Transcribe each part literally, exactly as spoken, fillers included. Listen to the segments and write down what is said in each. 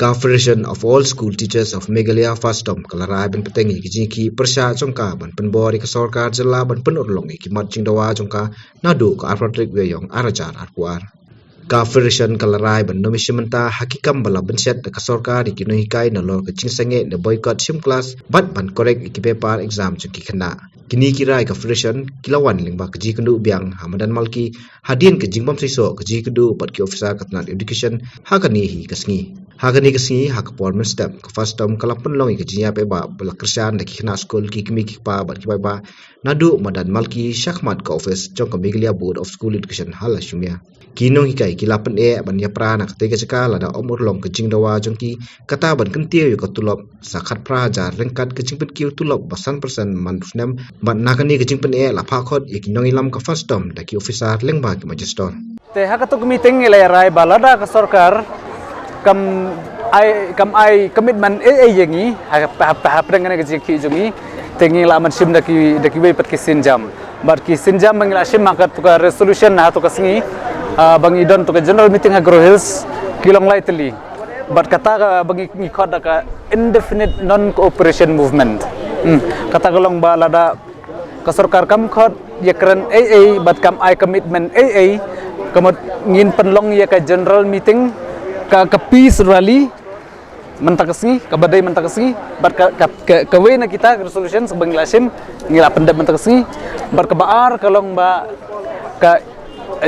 Ka Federation of All School Teachers of Meghalaya, FASTOM, ka la rai ban pateng ïa ki jingïakhih pyrshah jong ka ban pynbor ïa ka sorkar jylla ban pynurlong ïa ki mat jingdawa jong ka naduh ka arphew tarik Naiwieng arhajar arphew ar. Ka Federation ka la rai ban nym shim bynta ha ki kam ba la bynshet da ka sorkar ïa ki nonghikai nalor ka jingsangeh ne boycott shim klas bad ban correct ïa ki paper exam jong ki khynnah. Kine ki rai ka Federation ki la wan lyngba ka jingïakynduh biang ha madan Malki hadien ka jingbym seisoh ka jingïakynduh bad ki officer ka tnat education ha kane hi ka sngi. Ha kane ka sngi ha ka por mynstep ka FASTOM ka la pynlong ïa ka jingïapynbna ba la kyrshan da ki khynnah skul, ki kmie ki kpa bad ki paidbah naduh madan Malki shakhmat ka office jong ka Meghalaya Board of School Education ha Lashumia. Ki nonghikai ki la pyneh ban ïapra na katei ka jaka lada ym urlong ka jingdawa jong ki, kata ban kyntiew ïa ka tulop sa khatphra hajar ryngkat ka jingpynkiew tulop ba san percent man u snem. Bad na kane ka jingpyneh la phah khot ïa ki nongïalam ka FASTOM da ki officer lyngba ki magistrate. Te ha kato ka meeting ngi la ïa rai ba lada ka sorkar kam ai, kam ai commitment ei ei ïa ngi ha, ha, ha, hapdeng kane ka jingïakhih jong ngi, te ngi lah ban shim da ki, da kiwei pat ki sienjam. Bad ki sienjam ba ngi la shim ha kato ka resolution ha kato ka sngi, ah, ba ngi don kato ka general meeting ha Garo Hills, ki long lai tylli. Bad kata ka ba ngi, ngi khot da ka indefinite non-cooperation movement. Hmm. Kata ka long ba lada ka sorkar kam khot ïakren ei ei bad kam ai commitment ei ei, ka mut ngin pynlong ïa ka general meeting, ka, ka peace rally mynta ka sngi, kaba dei mynta ka sngi, bad ka, ka, ka, kawei na kita ka resolution ba ngi la shim, ngi la pyndep mynta ka sngi. Bad kaba ar ka long ba ka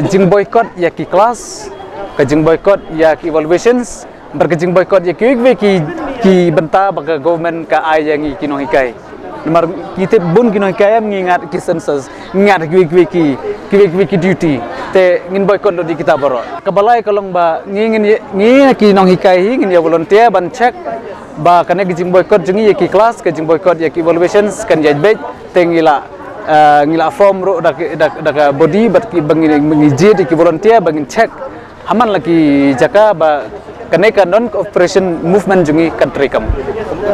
jingboycott ïa ki klas, ka jingboycott ïa ki evaluations, bad ka jingboycott ïa kiwei kiwei ki, ki bynta ba ka government ka ai ïa ngi ki nonghikai. Namar ngi tip bun ki nonghikai em ngi ngat ki census, ngi ngat kiwei kiwei ki, kiwei kiwei ki duty. Te ngin boycott lut ïa kita baroh. Kaba lai ka long ba ngi ngin ïa, ngi ki nonghikai hi ngin ïa volunteer ban check ba kane ka jingboycott jong ngi ïa ki klas, ka jingboycott ïa ki evaluations kan ïaid beit, te ngi la, eh, ngi la form ruh da ki, da, da ka body bad ki ba ngi, ngi jied ïa ki volunteer ba ngin check ha man la ki jaka ba kane ka non-cooperation movement jong ngi kan treikam.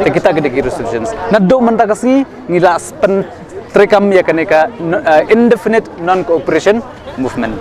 Te kita ki dei ki resolutions. Naduh mynta ka sngi ngi la pyntreikam ïa kane ka, eh, indefinite non-cooperation movement.